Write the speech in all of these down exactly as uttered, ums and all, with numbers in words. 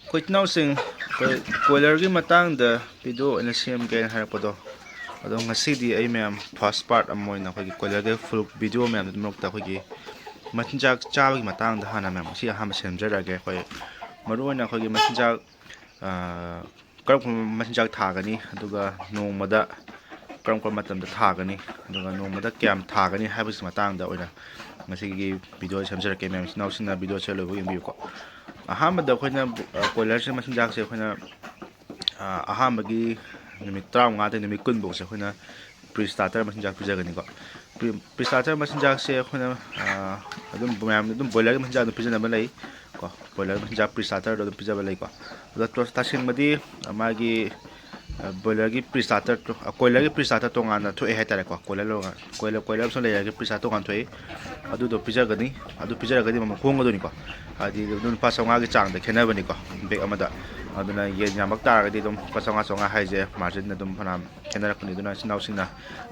ꯑꯩꯈꯣꯏ ꯏꯆꯤꯟ ꯏꯅꯥꯎꯁꯤꯡ, ꯑꯩꯈꯣꯏ ꯀꯣꯏꯂꯔꯒꯤ ꯃꯇꯥꯡꯗ ꯚꯤꯗꯤꯑꯣ ꯑꯣꯏꯅ ꯁꯦꯝꯒꯦꯅ ꯍꯥꯏꯔꯛꯄꯗꯣ, ꯑꯗꯣ ꯉꯁꯤꯗꯤ ꯑꯩ ꯃꯌꯥꯝ ꯐꯥꯔꯁ ꯄꯥꯔꯠ ꯑꯃ ꯑꯣꯏꯅ ꯑꯩꯈꯣꯏꯒꯤ ꯀꯣꯏꯂꯔꯒꯤ ꯐꯨꯜ ꯚꯤꯗꯤꯑꯣ ꯃꯌꯥꯝꯗꯨꯒꯤ ꯃꯔꯛꯇ ꯑꯩꯈꯣꯏꯒꯤ ꯃꯆꯤꯟꯖꯥꯛ ꯆꯥꯕꯒꯤ ꯃꯇꯥꯡꯗ ꯍꯥꯟꯅ ꯃꯌꯥꯝ ꯉꯁꯤ ꯑꯍꯥꯟꯕ ꯁꯦꯝꯖꯔꯛꯑꯒꯦ꯫ ꯑꯩꯈꯣꯏ ꯃꯔꯨꯑꯣꯏꯅ ꯑꯩꯈꯣꯏꯒꯤ ꯃꯆꯤꯟꯖꯥꯛ, ꯑꯥ, ꯀꯔꯝ ꯀꯔꯝꯕ ꯃꯆꯤꯟꯖꯥꯛ ꯊꯥꯒꯅꯤ, ꯑꯗꯨꯒ ꯅꯣꯡꯃꯗ ꯀꯔꯝ ꯀꯔꯝꯕ ꯃꯇꯝꯗ ꯊꯥꯒꯅꯤ, ꯑꯗꯨꯒ ꯅꯣꯡꯃꯗ ꯀꯌꯥꯝ ꯊꯥꯒꯅꯤ ꯍꯥꯏꯕꯒꯤ ꯃꯇꯥꯡꯗ ꯑꯣꯏꯅ ꯉꯁꯤꯒꯤ ꯚꯤꯗꯤꯑꯣ ꯁꯦꯝꯖꯔꯛꯀꯦ꯫ ꯃꯌꯥꯝ ꯏꯆꯤꯟ ꯏꯅꯥꯎꯁꯤꯡꯅ ꯚꯤꯗꯤꯑꯣꯁꯦ ꯂꯣꯏꯕ ꯌꯦꯡꯕꯤꯌꯨꯀꯣ꯫ ꯑꯍꯥꯟꯕꯗ ꯑꯩꯈꯣꯏꯅ, ꯑ, ꯀꯣꯏꯂꯔꯁꯦ ꯃꯆꯤꯟꯖꯥꯛꯁꯦ ꯑꯩꯈꯣꯏꯅ, ꯑ, ꯑꯍꯥꯟꯕꯒꯤ ꯅꯨꯃꯤꯠ ꯇꯔꯥꯃꯉꯥꯗꯒꯤ ꯅꯨꯃꯤꯠ ꯀꯨꯟꯐꯧꯁꯦ ꯑꯩꯈꯣꯏꯅ ꯄ꯭ꯔꯤ ꯁ꯭ꯇꯥꯔꯇꯔ ꯃꯆꯤꯟꯖꯥꯛ ꯄꯤꯖꯒꯅꯤꯀꯣ꯫ ꯄ꯭ꯔꯤ, ꯄ꯭ꯔꯤ ꯁ꯭ꯇꯥꯔꯇꯔ ꯃꯆꯤꯟꯖꯥꯛꯁꯦ ꯑꯩꯈꯣꯏꯅ, ꯑ, ꯑꯗꯨꯝ ꯃꯌꯥꯝꯅ ꯑꯗꯨꯝ ꯕꯣꯏꯂꯔꯒꯤ ꯃꯆꯤꯟꯖꯥꯛ ꯑꯗꯨꯝ ꯄꯤꯖꯅꯕ ꯂꯩ ꯀꯣ꯫ ꯕꯣꯏꯂꯔ ꯃꯆꯤꯟꯖꯥꯛ ꯄ꯭ꯔꯤ ꯁ꯭ꯇꯥꯔꯇꯔꯗꯣ ꯑꯗꯨꯝ ꯄꯤꯖꯕ ꯂꯩꯀꯣ꯫ ꯑꯗꯣ ꯇ-, ꯇꯁꯦꯡꯕꯗꯤ, ꯑ, ꯃꯥꯒꯤ, ꯑ, ꯕꯣꯏꯂꯔꯒꯤ ꯄ꯭ꯔꯤ ꯁ꯭ꯇꯥꯔꯇꯔ, ꯑ, ꯀꯣꯏꯂꯔꯒꯤ ꯄ꯭ꯔꯤ ꯁ꯭ꯇꯥꯔꯇꯔ ꯇꯣꯉꯥꯟꯅ ꯊꯣꯛꯑꯦ ꯍꯥꯏꯇꯥꯔꯦꯀꯣ꯫ ꯀꯣꯏꯂꯔ ꯂꯣ-, ꯀꯣꯏꯂꯔ, ꯀꯣꯏꯂꯔ ꯑꯃꯁꯨ ꯂꯩꯔꯒ ꯄ꯭ꯔꯤ ꯁ꯭ꯇꯥꯔꯇꯔ ꯇꯣꯉꯥꯟꯅ ꯊꯣꯛꯑꯦ꯫ ꯑꯗꯨꯗꯣ ꯄꯤꯖꯒꯅꯤ꯫ ꯑꯗꯨ ꯄꯤꯖꯔꯒꯗꯤ ꯃꯃꯜ ꯍꯣꯡꯒꯗꯣꯏꯅꯤꯀꯣ꯫ ꯍꯥꯏꯗꯤ ꯑꯗꯨꯝ ꯂꯨꯄꯥ ꯆꯥꯝꯃꯉꯥꯒꯤ ꯆꯥꯡꯗ ꯈꯦꯠꯅꯕꯅꯤꯀꯣ, ꯕꯦꯛ ꯑꯃꯗ꯫ ꯑꯗꯨꯅ ꯌꯦꯟ ꯌꯥꯝꯃꯛ ꯇꯥꯔꯒꯗꯤ ꯑꯗꯨꯝ ꯂꯨꯄꯥ ꯆꯥꯝꯃꯉꯥ, ꯆꯥꯝꯃꯉꯥ ꯍꯥꯏꯁꯦ ꯃꯥꯔꯖꯤꯟ ꯑꯗꯨꯝ ꯐꯅꯌꯥꯝ ꯈꯦꯠꯅꯔꯛꯄꯅꯤ꯫ ꯑꯗꯨꯅ ꯏꯆꯤꯟ ꯏꯅꯥꯎꯁꯤꯡꯅ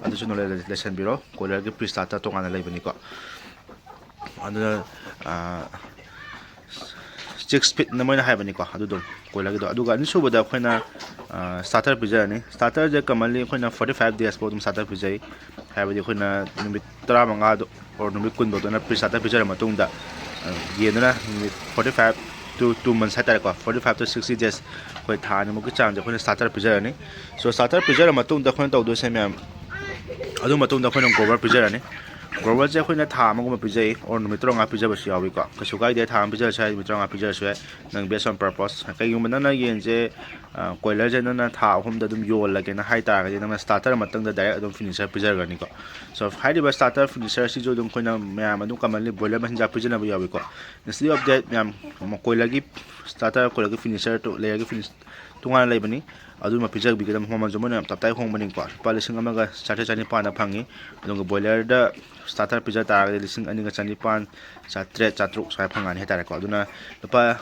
ꯑꯗꯨꯁꯨ ꯅꯣꯂꯦꯖ ꯂꯩꯁꯟꯕꯤꯔꯣ꯫ ꯀꯣꯏꯂꯔꯒꯤ ꯄ꯭ꯔꯤ ꯁ꯭ꯇꯥꯔꯇꯔ ꯇꯣꯉꯥꯟꯅ ꯂꯩꯕꯅꯤꯀꯣ꯫ ꯑꯗꯨꯅ, ꯑ, ꯆꯤꯛꯁ ꯐꯤꯠꯅ ꯃꯣꯏꯅ ꯍꯥꯏꯕꯅꯤꯀꯣ, ꯑꯗꯨꯗꯣ ꯀꯣꯏꯂꯔꯒꯤꯗꯣ꯫ ꯑꯗꯨꯒ ꯑꯅꯤꯁꯨꯕꯗ ꯑꯩꯈꯣꯏꯅ, ꯑ, ꯁ꯭ꯇꯥꯔꯇꯔ ꯄꯤꯖꯔꯅꯤ꯫ ꯁ꯭ꯇꯥꯔꯇꯔꯁꯦ commonly ꯑꯩꯈꯣꯏꯅ forty five days ꯐꯥꯎ ꯑꯗꯨꯝ ꯁ꯭ꯇꯥꯔꯇꯔ ꯄꯤꯖꯩ꯫ ꯍꯥꯏꯕꯗꯤ ꯑꯩꯈꯣꯏꯅ ꯅꯨꯃꯤꯠ ꯇꯔꯥꯃꯉꯥꯗꯣ or ꯅꯨꯃꯤꯠ ꯀꯨꯟꯐꯧꯗꯅ ꯄ꯭ꯔꯤ ꯁ꯭ꯇꯥꯔꯇꯔ ꯄꯤꯖꯔ ꯃꯇꯨꯡꯗ, ꯑ, ꯌꯦꯟꯗꯨꯅ ꯅꯨꯃꯤꯠ forty five to two months ꯍꯥꯏꯇꯥꯔꯦꯀꯣ, forty five to sixty days, ꯑꯩꯈꯣꯏ ꯊꯥ ꯑꯅꯤꯃꯨꯛꯀꯤ ꯆꯥꯡꯁꯦ ꯑꯩꯈꯣꯏꯅ ꯁ꯭ꯇꯥꯔꯇꯔ ꯄꯤꯖꯔꯅꯤ꯫ So ꯁ꯭ꯇꯥꯔꯇꯔ ꯄꯤꯖꯔ ꯃꯇꯨꯡꯗ ꯑꯩꯈꯣꯏꯅ ꯇꯧꯗꯣꯏꯁꯦ ꯃꯌꯥꯝ, ꯑꯗꯨ ꯃꯇꯨꯡꯗ ꯑꯩꯈꯣꯏꯅ ꯒ꯭ꯔꯣꯋꯔ ꯄꯤꯖꯔꯅꯤ꯫ ꯒ꯭ꯔꯣꯋꯔꯁꯦ ꯑꯩꯈꯣꯏꯅ ꯊꯥ ꯑꯃꯒꯨꯝꯕ ꯄꯤꯖꯩ, or ꯅꯨꯃꯤꯠ ꯇꯔꯥꯃꯉꯥ ꯄꯤꯖꯕꯁꯨ ꯌꯥꯎꯏꯀꯣ꯫ ꯀꯩꯁꯨ ꯀꯥꯏꯗꯦ, ꯊꯥ ꯑꯃ ꯄꯤꯖꯔꯁꯨ ꯌꯥꯏ, ꯅꯨꯃꯤꯠ ꯇꯔꯥꯃꯉꯥ ꯄꯤꯖꯔꯁꯨ ꯌꯥꯏ, ꯅꯪ based on purpose꯫ ꯀꯩꯒꯨꯝꯕ ꯅꯪꯅ ꯌꯦꯟꯁꯦ, ꯑ, ꯀꯣꯏꯂꯔꯁꯦ ꯅꯪꯅ ꯊꯥ ꯑꯍꯨꯝꯗ ꯑꯗꯨꯝ ꯌꯣꯜꯂꯒꯦꯅ ꯍꯥꯏ ꯇꯥꯔꯒꯗꯤ, ꯅꯪꯅ ꯁ꯭ꯇꯥꯔꯇꯔ ꯃꯇꯨꯡꯗ ꯗꯥꯏꯔꯦꯛ ꯑꯗꯨꯝ ꯐꯤꯅꯤꯁꯔ ꯄꯤꯖꯔꯒꯅꯤꯀꯣ꯫ So ꯍꯥꯏꯔꯤꯕ ꯁ꯭ꯇꯥꯔꯇꯔ ꯐꯤꯅꯤꯁꯔꯁꯤꯁꯨ ꯑꯗꯨꯝ ꯑꯩꯈꯣꯏꯅ ꯃꯌꯥꯝ ꯑꯗꯨꯝ commonly ꯕꯣꯏꯂꯔ ꯃꯆꯤꯟꯖꯥꯛ ꯄꯤꯖꯅꯕ ꯌꯥꯎꯏꯀꯣ꯫ Instead of that, ꯃꯌꯥꯝ ꯀꯣꯏꯂꯔꯒꯤ ꯁ꯭ꯇꯥꯔꯇꯔ, ꯀꯣꯏꯂꯔꯒꯤ ꯐꯤꯅꯤꯁꯔ, ꯂꯦꯌꯔꯒꯤ ꯐꯤꯅꯤꯁ ꯇꯣꯉꯥꯟꯅ ꯂꯩꯕꯅꯤ꯫ ꯑꯗꯨꯃ ꯄꯤꯖꯕꯤꯒꯗꯕ꯫ ꯃꯃꯜꯁꯨ ꯃꯣꯏꯅ ꯌꯥꯝ ꯇꯞꯇꯥꯏ ꯍꯣꯡꯕꯅꯤꯀꯣ, ꯂꯨꯄꯥ ꯂꯤꯁꯤꯡ ꯑꯃꯒ ꯆꯥꯇ꯭ꯔꯦꯠ ꯆꯅꯤꯄꯥꯟꯗ ꯐꯪꯉꯤ꯫ ꯑꯗꯨꯒ ꯕꯣꯏꯂꯔꯗ ꯁ꯭ꯇꯥꯔꯇꯔ ꯄꯤꯖ ꯇꯥꯔꯒꯗꯤ ꯂꯤꯁꯤꯡ ꯑꯅꯤꯒ ꯆꯅꯤꯄꯥꯟ, ꯆꯥꯇ꯭ꯔꯦꯠ, ꯆꯥꯇ꯭ꯔꯨꯛ ꯁꯨꯃꯥꯏꯅ ꯐꯪꯉꯅꯤ ꯍꯥꯏꯇꯥꯔꯦꯀꯣ꯫ ꯑꯗꯨꯅ ꯂꯨꯄꯥ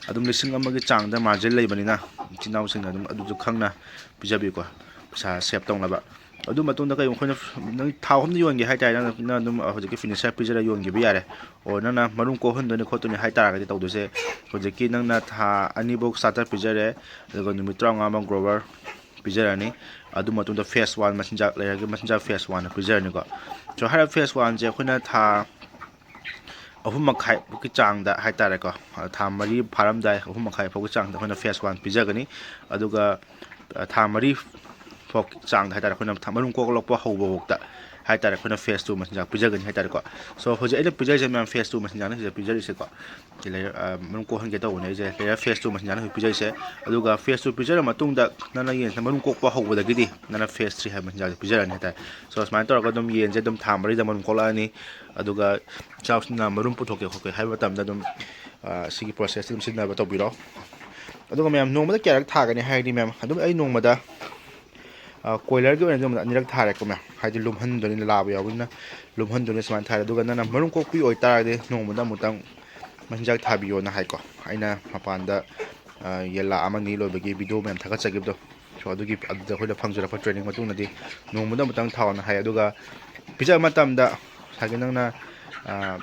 ꯑꯗꯨꯝ ꯂꯤꯁꯤꯡ ꯑꯃꯒꯤ ꯆꯥꯡꯗ ꯃꯥꯔꯖꯤꯟ ꯂꯩꯕꯅꯤꯅ ꯏꯆꯤꯟ ꯏꯅꯥꯎꯁꯤꯡꯅ ꯑꯗꯨꯝ ꯑꯗꯨꯁꯨ ꯈꯪꯅ ꯄꯤꯖꯕꯤꯌꯨꯀꯣ, ꯄꯩꯁꯥ ꯁꯦꯞ ꯇꯧꯅꯕ꯫ ꯑꯗꯨ ꯃꯇꯨꯡꯗ ꯀꯩꯒꯨꯝꯕ ꯑꯩꯈꯣꯏꯅ ꯅꯪ ꯊꯥ ꯑꯍꯨꯝꯗ ꯌꯣꯟꯒꯦ ꯍꯥꯏꯇꯥꯔꯦ, ꯅꯪꯅ, ꯅꯪ ꯑꯗꯨꯝ ꯍꯧꯖꯤꯛꯀꯤ finisher ꯄꯤꯖꯔ ꯌꯣꯟꯈꯤꯕ ꯌꯥꯔꯦ꯫ ꯑꯣ, ꯅꯪꯅ ꯃꯔꯨꯝ ꯀꯣꯛꯍꯟꯗꯣꯏꯅꯤ ꯈꯣꯠꯇꯣꯏꯅꯤ ꯍꯥꯏꯇꯥꯔꯒꯗꯤ ꯇꯧꯗꯣꯏꯁꯦ, ꯍꯧꯖꯤꯛꯀꯤ ꯅꯪꯅ ꯊꯥ ꯑꯅꯤꯐꯧ starter ꯄꯤꯖꯔꯦ, ꯑꯗꯨꯒ ꯅꯨꯃꯤꯠ ꯇꯔꯥꯃꯉꯥ ꯑꯃ grower ꯄꯤꯖꯔꯅꯤ꯫ ꯑꯗꯨ ꯃꯇꯨꯡꯗ phase one ꯃꯆꯤꯟꯖꯥꯛ ꯂꯩꯔꯒ ꯃꯆꯤꯟꯖꯥꯛ phase one ꯄꯤꯖꯔꯅꯤꯀꯣ꯫ So ꯍꯥꯏꯔꯤꯕ phase oneꯁꯦ ꯑꯩꯈꯣꯏꯅ ꯊꯥ ꯑꯍꯨꯝ ꯃꯈꯥꯏ ꯐꯥꯎꯒꯤ ꯆꯥꯡꯗ ꯍꯥꯏꯇꯥꯔꯦꯀꯣ, ꯊꯥ ꯃꯔꯤ ꯐꯥꯔꯝꯗꯥꯏ ꯑꯍꯨꯝ ꯃꯈꯥꯏ ꯐꯥꯎꯒꯤ ꯆꯥꯡꯗ ꯑꯩꯈꯣꯏꯅ phase one ꯄꯤꯖꯒꯅꯤ꯫ ꯑꯗꯨꯒ ꯊꯥ ꯃꯔꯤ ꯐꯥꯎ ꯆꯥꯡꯗ ꯍꯥꯏꯇꯥꯔꯦ, ꯑꯩꯈꯣꯏꯅ ꯃꯔꯨꯝ ꯀꯣꯛꯂꯛꯄ ꯍꯧꯕꯐꯥꯎꯗ ꯍꯥꯏꯇꯥꯔꯦ, ꯑꯩꯈꯣꯏꯅ phase two ꯃꯆꯤꯟꯖꯥꯛ ꯄꯤꯖꯒꯅꯤ ꯍꯥꯏꯇꯥꯔꯦꯀꯣ꯫ So ꯍꯧꯖꯤꯛ ꯑꯩꯅ ꯄꯤꯖꯔꯤꯁꯦ ꯃꯌꯥꯝ phase two ꯃꯆꯤꯟꯖꯥꯛꯅ ꯁꯤꯗ ꯄꯤꯖꯔꯤꯁꯦꯀꯣ꯫ ꯁꯤ ꯂꯩꯔ-, ꯑ, ꯃꯔꯨꯝ ꯀꯣꯛꯍꯟꯒꯦ ꯇꯧꯕꯅꯦ ꯑꯩꯁꯦ꯫ Layer phase two ꯃꯆꯤꯟꯖꯥꯛꯅ ꯍꯧꯖꯤꯛ ꯄꯤꯖꯔꯤꯁꯦ꯫ ꯑꯗꯨꯒ phase two ꯄꯤꯖꯔ ꯃꯇꯨꯡꯗ ꯅꯪꯅ ꯌꯦꯟꯁꯦ ꯃꯔꯨꯝ ꯀꯣꯛꯄ ꯍꯧꯕꯗꯒꯤꯗꯤ ꯅꯪꯅ phase three ꯍꯥꯏꯕ ꯃꯆꯤꯟꯖꯥꯛꯁꯦ ꯄꯤꯖꯔꯅꯤ ꯍꯥꯏꯇꯥꯔꯦ꯫ So ꯁꯨꯃꯥꯏꯅ ꯇꯧꯔꯒ ꯑꯗꯨꯝ ꯌꯦꯟꯁꯦ ꯑꯗꯨꯝ ꯊꯥ ꯃꯔꯤꯗ ꯃꯔꯨꯝ ꯀꯣꯛꯂꯛꯑꯅꯤ꯫ ꯑꯗꯨꯒ ꯆꯥꯎꯁꯤꯅ ꯃꯔꯨꯝ ꯄꯨꯊꯣꯛꯀꯦ ꯈꯣꯠꯀꯦ ꯍꯥꯏꯕ ꯃꯇꯝꯗ ꯑꯗꯨꯝ, ꯑ, ꯁꯤꯒꯤ processꯁꯤ ꯑꯗꯨꯝ ꯁꯤꯖꯤꯟꯅꯕ ꯇꯧꯕꯤꯔꯣ꯫ ꯑꯗꯨꯒ ꯃꯌꯥꯝ ꯅꯣꯡꯃꯗ ꯀꯌꯥꯔꯛ ꯊꯥꯒꯅꯤ ꯍꯥꯏꯔꯗꯤ ꯃꯌꯥꯝ ꯑꯗꯨꯝ ꯑꯩ ꯅꯣꯡꯃꯗ, ꯑ, ꯀꯣꯏꯂꯔꯒꯤ ꯑꯣꯏꯅꯗꯤ ꯅꯣꯡꯃꯗ ꯑꯅꯤꯔꯛ ꯊꯥꯔꯦꯀꯣ ꯃꯌꯥꯝ, ꯍꯥꯏꯗꯤ ꯂꯨꯝꯍꯟꯗꯣꯏꯅꯤꯅ, ꯂꯥꯕ ꯌꯥꯎꯕꯅꯤꯅ ꯂꯨꯝꯍꯟꯗꯣꯏꯅꯤ, ꯁꯨꯃꯥꯏꯅ ꯊꯥꯔꯦ꯫ ꯑꯗꯨꯒ ꯅꯪꯅ ꯃꯔꯨꯝ ꯀꯣꯛꯄꯤ ꯑꯣꯏꯇꯥꯔꯒꯗꯤ ꯅꯣꯡꯃꯗ ꯑꯃꯨꯛꯇꯪ ꯃꯆꯤꯟꯖꯥꯛ ꯊꯥꯕꯤꯌꯣꯅ ꯍꯥꯏꯀꯣ꯫ ꯑꯩꯅ ꯃꯄꯥꯟꯗ, ꯑ, ꯌꯦꯟ ꯂꯥꯈ ꯑꯃ ꯑꯅꯤ ꯂꯣꯏꯕꯒꯤ video ꯃꯌꯥꯝ ꯊꯥꯒꯠꯆꯈꯤꯕꯗꯣ, so ꯑꯗꯨꯒꯤ, ꯑꯗꯨꯗ ꯑꯩꯈꯣꯏꯅ ꯐꯪꯖꯔꯛꯄ training ꯃꯇꯨꯡꯗꯗꯤ ꯅꯣꯡꯃꯗ ꯑꯃꯨꯛꯇꯪ ꯊꯥꯎꯅ ꯍꯥꯏ꯫ ꯑꯗꯨꯒ ꯄꯤꯖꯕ ꯃꯇꯝꯗ ꯉꯁꯥꯏꯒꯤ ꯅꯪꯅ, ꯑ,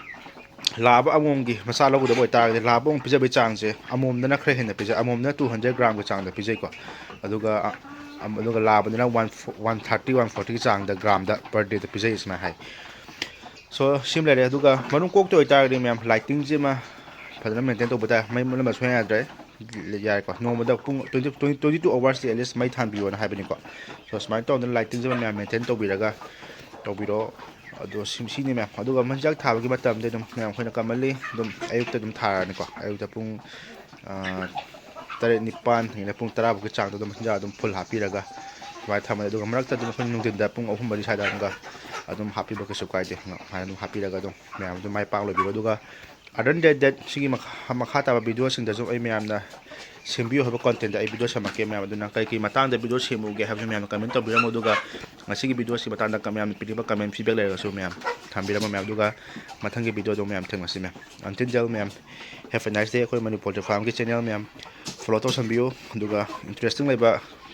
ꯂꯥꯕ ꯑꯃꯣꯝꯒꯤ ꯃꯆꯥ ꯂꯧꯒꯗꯕ ꯑꯣꯏꯇꯥꯔꯒꯗꯤ ꯂꯥꯕ ꯑꯃꯣꯝ ꯄꯤꯖꯕꯒꯤ ꯆꯥꯡꯁꯦ ꯑꯃꯣꯝꯗꯅ ꯈꯔ ꯍꯦꯟꯅ ꯄꯤꯖꯩ, ꯑꯃꯣꯝꯗꯅ two hundred gramꯒꯤ ꯆꯥꯡꯗ ꯄꯤꯖꯩꯀꯣ꯫ ꯑꯗꯨꯒ, ꯑ, ꯑꯝ-, ꯑꯗꯨꯒ ꯂꯥꯕꯗꯅ one, one thirty, one fortyꯒꯤ ꯆꯥꯡꯗ gramꯗ per dayꯗ ꯄꯤꯖꯩ ꯁꯨꯃꯥꯏꯅ ꯍꯥꯏ꯫ So ꯁꯤꯃ ꯂꯩꯔꯦ꯫ ꯑꯗꯨꯒ ꯃꯔꯨꯝ ꯀꯣꯛꯇ ꯑꯣꯏꯇꯥꯔꯒꯗꯤ ꯃꯌꯥꯝ lightingꯁꯤꯃ ꯐꯖꯅ maintain ꯇꯧꯕ ꯇꯥꯏ, ꯃꯩ ꯃꯨꯠꯂꯝꯕ ꯁꯨꯡꯌꯥ ꯌꯥꯗ꯭ꯔꯦ꯫ ꯌꯥꯔꯦꯀꯣ, ꯅꯣꯡꯃꯗ ꯄꯨꯡ twenty, twenty, twenty two hoursꯇꯤ at least ꯃꯩ ꯊꯥꯟꯕꯤꯌꯣꯅ ꯍꯥꯏꯕꯅꯤꯀꯣ꯫ So ꯁꯨꯃꯥꯏꯅ ꯇꯧꯗꯅ lightingꯁꯤꯃ ꯃꯌꯥꯝ maintain ꯇꯧꯕꯤꯔꯒ ꯇꯧꯕꯤꯔꯣ꯫ ꯑꯗꯣ ꯁꯤ, ꯁꯤꯅꯤ ꯃꯌꯥꯝ꯫ ꯑꯗꯨꯒ ꯃꯆꯤꯟꯖꯥꯛ ꯊꯥꯕꯒꯤ ꯃꯇꯝꯗꯤ ꯑꯗꯨꯝ ꯃꯌꯥꯝ ꯑꯩꯈꯣꯏꯅ commonly ꯑꯗꯨꯝ ꯑꯌꯨꯛꯇ ꯑꯗꯨꯝ ꯊꯥꯔꯅꯤꯀꯣ꯫ ꯑꯌꯨꯛꯇ ꯄꯨꯡ, ꯑ, ꯇꯔꯦꯠ, ꯅꯤꯄꯥꯟ, ꯑꯗꯒꯤ ꯄꯨꯡ ꯇꯔꯥ ꯐꯥꯎꯒꯤ ꯆꯥꯡꯗ ꯑꯗꯨꯝ ꯃꯆꯤꯟꯖꯥꯛ ꯑꯗꯨꯝ full ꯍꯥꯞꯄꯤꯔꯒ ꯁꯨꯃꯥꯏꯅ ꯊꯝꯃꯅꯤ꯫ ꯑꯗꯨꯒ ꯃꯔꯛꯇ ꯑꯗꯨꯝ ꯑꯩꯈꯣꯏ ꯅꯨꯡꯊꯤꯟꯗ ꯄꯨꯡ ꯑꯍꯨꯝ ꯃꯔꯤ ꯁ꯭ꯋꯥꯏꯗ ꯑꯃꯨꯛꯀ ꯑꯗꯨꯝ ꯍꯥꯞꯄꯤꯕ ꯀꯩꯁꯨ ꯀꯥꯏꯗꯦ꯫ ꯑꯗꯨꯃꯥꯏꯅ ꯑꯗꯨꯝ ꯍꯥꯞꯄꯤꯔꯒ ꯑꯗꯨꯝ ꯃꯌꯥꯝ ꯑꯗꯨꯝ ꯃꯥꯏ ꯄꯥꯛꯅ ꯂꯣꯏꯕꯤꯔꯣ꯫ ꯑꯗꯨꯒ other than that, ꯁꯤꯒꯤ ꯃꯈꯥ, ꯃꯈꯥ ꯇꯥꯕ videoꯁꯤꯡꯗꯁꯨ ꯑꯩ ꯃꯌꯥꯝꯅ ꯁꯦꯝꯕꯤꯌꯨ ꯍꯥꯏꯕ contentꯇ ꯑꯩ video ꯁꯦꯝꯃꯛꯀꯦ ꯃꯌꯥꯝ꯫ ꯑꯗꯨꯅ ꯀꯩ ꯀꯩ ꯃꯇꯥꯡꯗ video ꯁꯦꯝꯃꯨꯒꯦ ꯍꯥꯏꯕꯁꯨ ꯃꯌꯥꯝꯅ comment ꯇꯧꯕꯤꯔꯝꯃꯨ꯫ ꯑꯗꯨꯒ ꯉꯁꯤꯒꯤ videoꯁꯤ ꯃꯇꯥꯡꯗ ꯀ-, ꯃꯌꯥꯝꯅ ꯄꯤꯅꯤꯡꯕ comment feedback ꯂꯩꯔꯒꯁꯨ ꯃꯌꯥꯝ ꯊꯝꯕꯤꯔꯝꯃꯨ ꯃꯌꯥꯝ꯫ ꯑꯗꯨꯒ ꯃꯊꯪꯒꯤ videoꯗ ꯃꯌꯥꯝ ꯊꯦꯡꯅꯁꯤ ꯃꯌꯥꯝ꯫ Until then ꯃꯌꯥꯝ, have a nice day꯫ ꯑꯩꯈꯣꯏ ꯃꯅꯤꯄꯨꯔ ꯇꯨ ꯐꯥꯔꯝꯒꯤ channel ꯃꯌꯥꯝ ꯐꯣꯂꯣ ꯇꯧꯁꯟꯕꯤꯌꯨ꯫ ꯑꯗꯨꯒ ꯏꯟꯇꯔꯦꯁꯇꯤꯡ ꯂꯩꯕ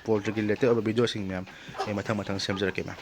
ꯄꯣꯜꯇ꯭ꯔꯤꯒꯤ ꯔꯤꯂꯦꯇꯦꯠ ꯑꯣꯏꯕ ꯚꯤꯗꯤꯑꯣꯁꯤꯡ ꯃꯌꯥꯝ ꯑꯩ ꯃꯊꯪ ꯃꯊꯪ ꯁꯦꯝꯖꯔꯛꯀꯦ ꯃꯌꯥꯝ꯫